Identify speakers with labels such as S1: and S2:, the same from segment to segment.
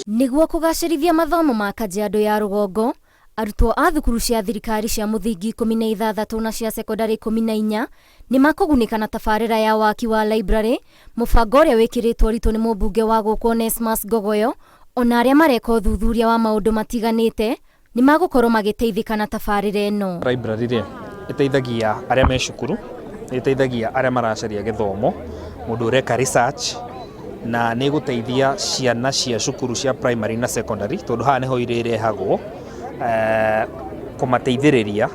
S1: Nĩguo kũgacĩrithia mathomo ma Kajiado ya rũgongo, arutwo a thukuru cia thirikari cia mũthingi 16 na cia cekondarĩ 14 nĩ makũgunĩka na tabarĩra ya waki wa library, mũbango ũrĩa wĩkĩrĩtwo ũritũ nĩ mũmbunge wa gũkũ Onesmus Ngogoyo, ona arĩa mareka ũthuthuria wa maũndũ matiganĩte nĩ magũkorwo magĩteithĩka na tabarĩra ĩno.
S2: Library rĩ, ĩteithagia arĩa me cukuru, nĩ ĩteithagia arĩa maracaria gĩthomo, mũndũ ũreka research, na nĩ ĩgũteithia ciana cia cukuru cia primary na secondary, tondũ haha nĩho irĩrehagwo, kũmateithĩrĩria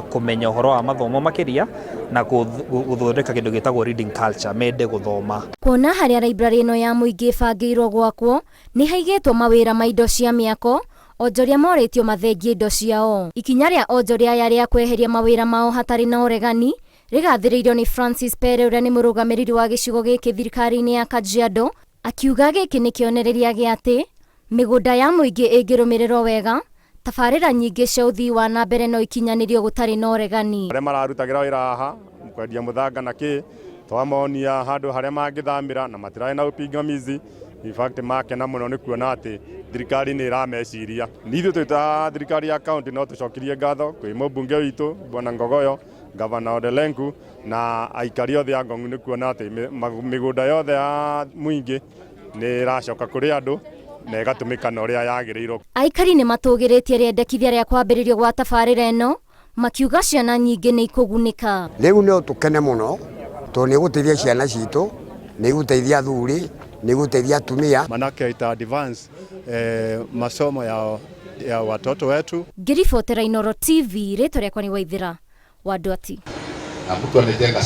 S2: kũmenya ũhoro wa mathomo makĩria na gũthondeka kĩndũ gĩtagwo reading culture, mende gũthoma.
S1: Kuona harĩa library ĩno ya mũingĩ ĩbangĩirwo gwakwo nĩ haigĩtwo mawĩra ma indo cia mĩako, onjoria morĩtio mathengie indo ciao. Ikinya rĩa onjoria aya rĩa kweheria mawĩra mao hatarĩ na ũregani rĩgathĩrĩirio nĩ Francis Pere, ũrĩa nĩ mũrũgamĩrĩri wa gĩcigo gĩkĩ thirikari-inĩ ya Kajiado, akiuga gĩkĩ nĩ kĩonereria gĩa atĩ mĩgũnda ya mũingĩ ĩngĩrũmĩrĩrwo wega, tabarĩra nyingĩ cia ũthii wa na mbere no ikinyanĩrio gũtarĩ na ũregani.
S3: Arĩa mararutagĩra wĩra haha kwendia mũthanga na kĩ, twamonia handũ harĩa mangĩthamĩra na matirarĩ na upingamizi. In fact, makena mũno nĩ kuona atĩ thirikari nĩ ĩrameciria. Ithuĩ twĩ ta thirikari ya county no tũcokirie ngatho kwĩ mũmbunge witũ Bwana Ngogoyo, Gavana Ole Lenku na aikari othe a Ngong nĩ kuona atĩ mĩgũnda yothe ya mũingĩ nĩ ĩracoka kũrĩ andũ na ĩgatũmĩka na ũrĩa yagĩrĩirwo.
S1: Aikari nĩ matũgĩrĩtie rĩendekithia rĩa kwambĩrĩrio gwa tabarĩra ĩno, makiuga ciana nyingĩ nĩ ikũgunĩka.
S4: Rĩu no tũkene mũno tondũ nĩ ĩgũteithia ciana citũ, nĩ ĩgũteithia athuri, nĩ ĩgũteithia atumia.
S3: Manake ita advance masomo ya watoto wetu.
S1: Ngĩribotera Inooro TV, rĩtwa rĩakwa nĩ Waithĩra wa Ndwati.
S5: Na mtu amejenga.